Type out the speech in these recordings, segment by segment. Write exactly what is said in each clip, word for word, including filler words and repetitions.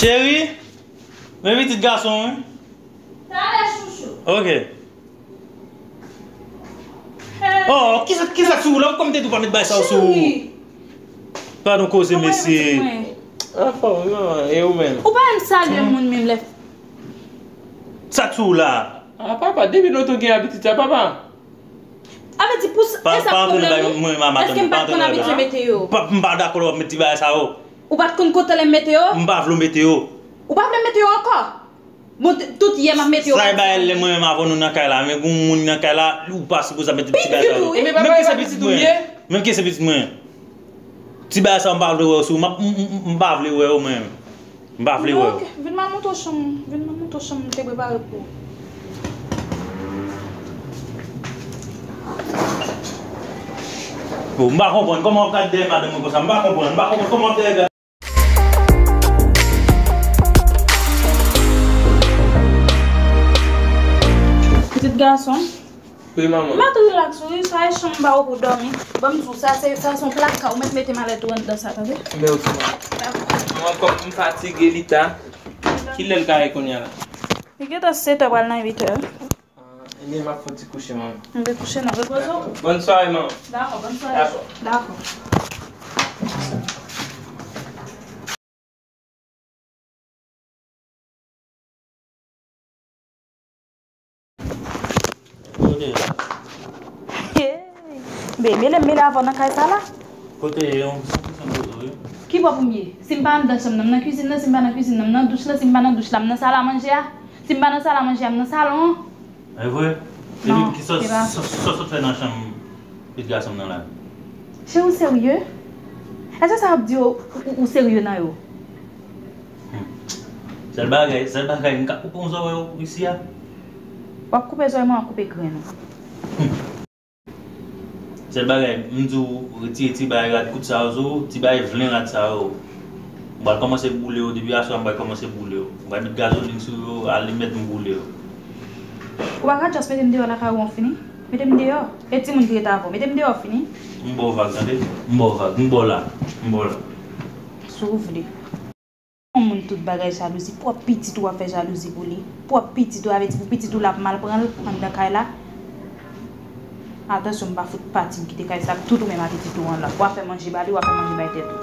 Cheri, men pitit gason, wi. Talè, chouchou. Ok. Oh, kisa, kisa sou ou la? Ou kòm te tou pa met bay sa ou sou ou. Cheri. Padon koze, mesye. Anfòm, wi, manman. E ou menm? Ou pa menm salye moun menm lè. Sa sou ou la? Ah, papa, depi lontan gen abitit sa, papa. A vle di pou sa, e sa pwoblèm ou? Èske m pa t konn abitye mete yo? M pa dakò lè w ap met ti bagay sa yo. Ou pa t konn kote lè m mete yo? M pa vle w mete yo. Ou pa vle m mete yo ankò? Bon, tout yè m ap mete yo. Sa e bagay lè mwen menm avè nou nan kay la, men gon moun nan kay la, ou pa sipoze ap mete ti bagay sa yo. Menm ki se pitit mwen. Menm ki se pitit mwen. Ti bagay sa yo m pa vle wè yo sou, m pa vle wè yo mwen menm. M pa vle wè yo. Ok, vin m al montre w chanm, vin m al montre w chanm m te prepare pou ou. Bon, m pa konprann kòman w ap gade dèyè madanm mwen konsa. M pa konprann, m pa konprann kòman w ap gade. Pitit gason. Wi, manman. M pa tou relax, wi. Sa e chanm m ba ou pou dòmi. Ban m di w, sa se, sa se yon plaka. Ou mèt mete malèt ou anndan sa, tande? Men ok, manman. Dakò. Mwen kòm m fatige, li ta. Kilè l ka ye kounye a la? Li gentan sèt è, pral nan uit è. Ah, ebyen, m ap fè yon ti kouche, manman. Anben kouche non, repoze w. Dakò. Bòn sware, manman. Dakò, bòn sware. Dakò. Dakò. Kote yo? Hey! Bebe, lè m mele avè w nan kay sa la. Kote yo? San pou san kote yo? Ki bò pou m ye? Si m pa anndan chanm nan, m nan kwizin nan. Si m pa nan kwizin nan, m nan douch lan. Si m pa nan douch la, m nan sal a manje a. Si m pa nan sal a manje a, m nan salon an. E vre? Non, epi ki sa, se pa sa, sa, sa w sot fè nan chanm pitit gason m nan la? Cheri, ou serye? Èske sa w ap di yo, ou, ou, ou serye nan yo? Hmm. Sèl bagay, sèl bagay, m ka koupe yon zòrèy ou isi a. W ap koupe zòrèy mwen, w ap koupe grenn ou. Hmm. Sèl bagay, m di w, retire ti bagay rad kout sa yo sou ou, ti bagay vlen rad sa yo. M pral kòmanse boule yo, depi aswè a m pral kòmanse boule yo. M pral met gazolin sou yo, alimèt m boule yo. Ou pa ka just mete m deyò lakay ou an fini? Mete m deyò. E timoun ki ret avè w, mete m deyò fini. M ba w vag, tande? M ba w vag, m ba w la, m ba w la. Si w vle. Yon moun tout bagay jalouzi, pwòp pitit ou w ap fè jalouzi pou li. Pwòp pitit ou, avè ti pou pitit ou l ap mal pran l anndan kay la. Atansyon, m pa fout pati, m kite kay sa, tout ou menm a pitit ou an la. W a fè manje ba li, w a fè manje bay tèt ou.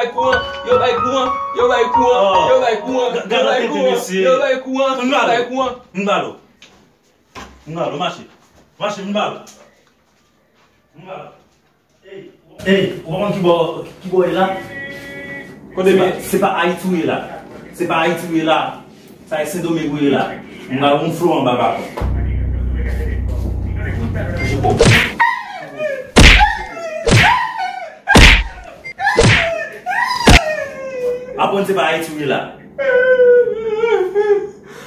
Bay kouran, yo bay kouran, yo bay kouran, yo bay kouran, yo bay kouran, yo bay kouran, yo bay kouran. M ba l ou. M ba l ou. M ba l ou, mache. Mache, m ba l ou. M ba l ou. Ey, ou pa konn ki bò, ki bò w ye la? Kote m ye? Se pa, se pa Ayiti w ye la. Se pa Ayiti w ye la. Sa e Sendomeng w ye la. M ba w yon flo anba baton. Aprann se pa Ayiti w ye la.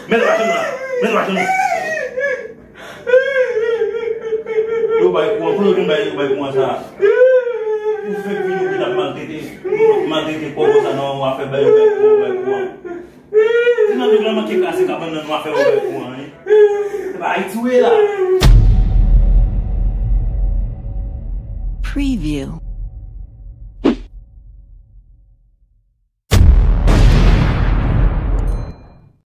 Mèt machann nan. Mèt machann nan. Yo bay kouran, kote yo vin bay, yo bay kouran sa? Ou fèk vini, ou vin ap maltrete, maltrete pòv sa nan yon afè, bay yo bay kouran, bay kouran. Ti nan nèg la manke kraze kabann nan yon afè, yo bay kouran, wi. Se pa Ayiti w ye la. Preview.